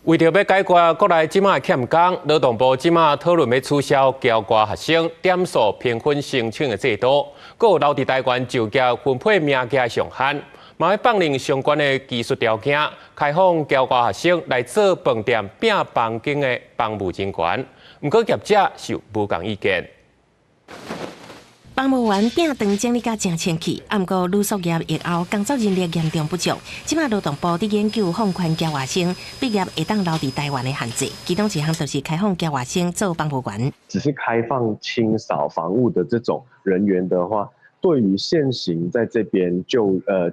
為著欲解決國內這馬欠工，勞動部這馬討論欲取消僑外學生點數評分申請的制度，閣有留佇台灣就業分配名額的上限，嘛欲放任相關的技術條件，開放僑外學生來做飯店餅房間的房務人員。毋過業者是有無仝意見。房務員餅腸整理甲誠清氣，啊，毋過旅宿業疫後工作人力嚴重不足。這馬勞動部佇研究放寬僑外生畢業會當留佇台灣的限制，其中一項就是開放僑外生做房務員。只是開放清掃房務的這種人員的話，對於現行在這邊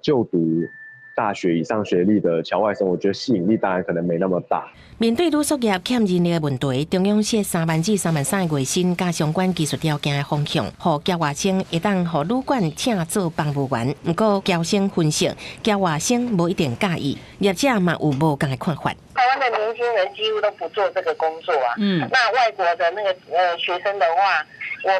就讀大學以上學歷的僑外生，我覺得吸引力當然可能沒那麼大。面對旅宿業欠人力的問題，中央設3萬至3萬3的月薪佮相關技術條件的方向，予僑外生會當予旅館請做房務員。毋過僑生分析，僑外生無一定佮意，業者嘛有無仝的看法。台灣的年輕人幾乎都不做這個工作啊。那外國的那個學生的話，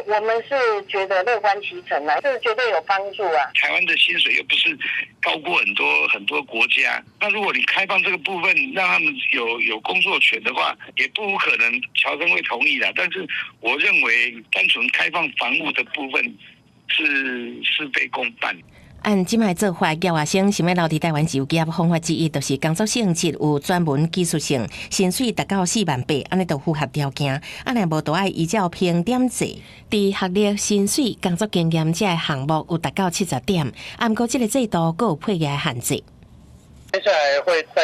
我們是覺得樂觀其成啊，這絕對有幫助啊。台灣的薪水又不是高過很多很多國家，那如果你開放這個部分，讓他們有工作權的話，也不無可能僑生會同意的。但是我認為單純開放房務的部分是事倍功半。按這擺做法，僑外生想欲留佇台灣就業，方法之一就是工作性質有專門技術性，薪水達到4萬8，按呢就符合條件。啊若無就愛依照評點制，佇學歷、薪水、工作經驗這个項目有達到70點。啊，毋過這个制度閣有配額的限制。接下來會再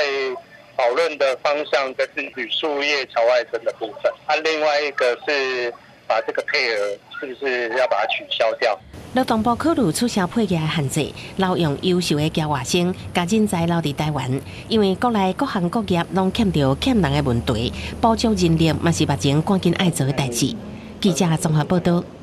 討論的方向就是旅宿業僑外生的部分，啊，另外一個是把這個配額是不是要把它取消掉？勞動部考慮取消配額的限制，留用優秀的僑外生，共人才留佇台灣。因為國內各行各業攏欠著欠人的問題，補足人力嘛是目前趕緊愛做的代誌。記者綜合報道。